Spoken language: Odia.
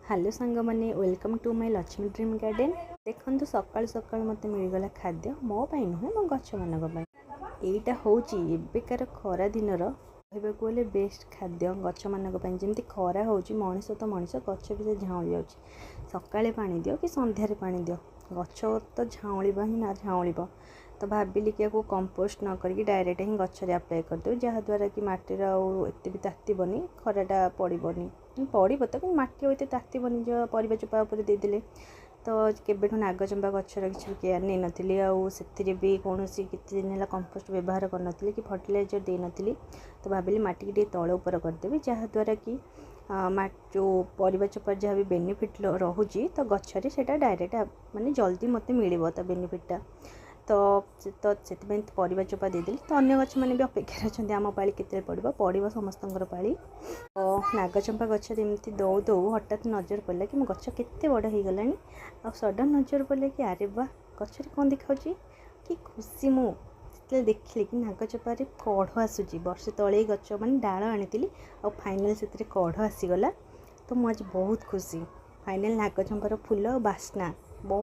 ହ୍ୟାଲୋ ସାଙ୍ଗମାନେ, welcome to my Lakshmi dream garden. ଦେଖନ୍ତୁ, ସକାଳୁ ସକାଳୁ ମୋତେ ମିଳିଗଲା ଖାଦ୍ୟ। ମୋ ପାଇଁ ନୁହେଁ, ମୋ ଗଛମାନଙ୍କ ପାଇଁ। ଏଇଟା ହେଉଛି ଏବେକାର ଖରା ଦିନର କହିବାକୁ ଗଲେ ବେଷ୍ଟ ଖାଦ୍ୟ ଗଛମାନଙ୍କ ପାଇଁ। ଯେମିତି ଖରା ହେଉଛି, ମଣିଷ ତ ମଣିଷ, ଗଛ ବି ସେ ଝାଉଁଳି ଯାଉଛି। ସକାଳେ ପାଣି ଦିଅ କି ସନ୍ଧ୍ୟାରେ ପାଣି ଦିଅ, ଗଛ ତ ଝାଉଁଳିବ ହିଁ ନା ଝାଉଁଳିବ। ତ ଭାବିଲି କି ୟାକୁ କମ୍ପୋଷ୍ଟ ନ କରିକି ଡାଇରେକ୍ଟ ହିଁ ଗଛରେ ଆପ୍ଲାଏ କରିଦେବି, ଯାହାଦ୍ୱାରା କି ମାଟିର ଆଉ ଏତେ ବି ତାତିବନି, ଖରାଟା ପଡ଼ିବନି। ପଡ଼ିବ ତ, କିନ୍ତୁ ମାଟି ଆଉ ଏତେ ତାତିବନି ଯେଉଁ ପରିବା ଚୋପା ଉପରେ ଦେଇଦେଲେ। ତ କେବେଠୁ ନାଗଚମ୍ପା ଗଛର କିଛି ବି କେୟାର ନେଇନଥିଲି, ଆଉ ସେଥିରେ ବି କୌଣସି କେତେ ଦିନ ହେଲା କମ୍ପୋଷ୍ଟ ବ୍ୟବହାର କରିନଥିଲି କି ଫର୍ଟିଲାଇଜର୍ ଦେଇନଥିଲି। ତ ଭାବିଲି ମାଟିକି ଟିକେ ତଳ ଉପର କରିଦେବି, ଯାହାଦ୍ୱାରା କି ଯେଉଁ ପରିବା ଚୋପାର ଯାହା ବି ବେନିଫିଟ୍ ରହୁଛି, ତ ଗଛରେ ସେଇଟା ଡାଇରେକ୍ଟ ମାନେ ଜଲ୍ଦି ମୋତେ ମିଳିବ ତା ବେନିଫିଟ୍ଟା। ତ ସେଥିପାଇଁ ପରିବା ଚୋପା ଦେଇଦେଲି। ତ ଅନ୍ୟ ଗଛମାନେ ବି ଅପେକ୍ଷାରେ ଅଛନ୍ତି, ଆମ ପାଳି କେତେବେଳେ ପଡ଼ିବ, ପଡ଼ିବ ସମସ୍ତଙ୍କର ପାଳି। ତ ନାଗଚମ୍ପା ଗଛରେ ଏମିତି ଦଉ ଦଉ ହଠାତ୍ ନଜର ପଡ଼ିଲା କି ମୋ ଗଛ କେତେ ବଡ଼ ହେଇଗଲାଣି। ଆଉ ସଡ଼ନ୍ ନଜର ପଡ଼ିଲା କି ଆରେ ବା, ଗଛରେ କ'ଣ ଦେଖାଉଛି! କି ଖୁସି ମୁଁ ଯେତେବେଳେ ଦେଖିଲି କି ନାଗଚମ୍ପାରେ କଢ଼ ଆସୁଛି। ବର୍ଷେ ତଳେ ଗଛ ମାନେ ଡାଳ ଆଣିଥିଲି, ଆଉ ଫାଇନାଲ୍ ସେଥିରେ କଢ଼ ଆସିଗଲା। ତ ମୁଁ ଆଜି ବହୁତ ଖୁସି। ଫାଇନାଲ୍ ନାଗଚମ୍ପାର ଫୁଲ ଆଉ ବାସ୍ନା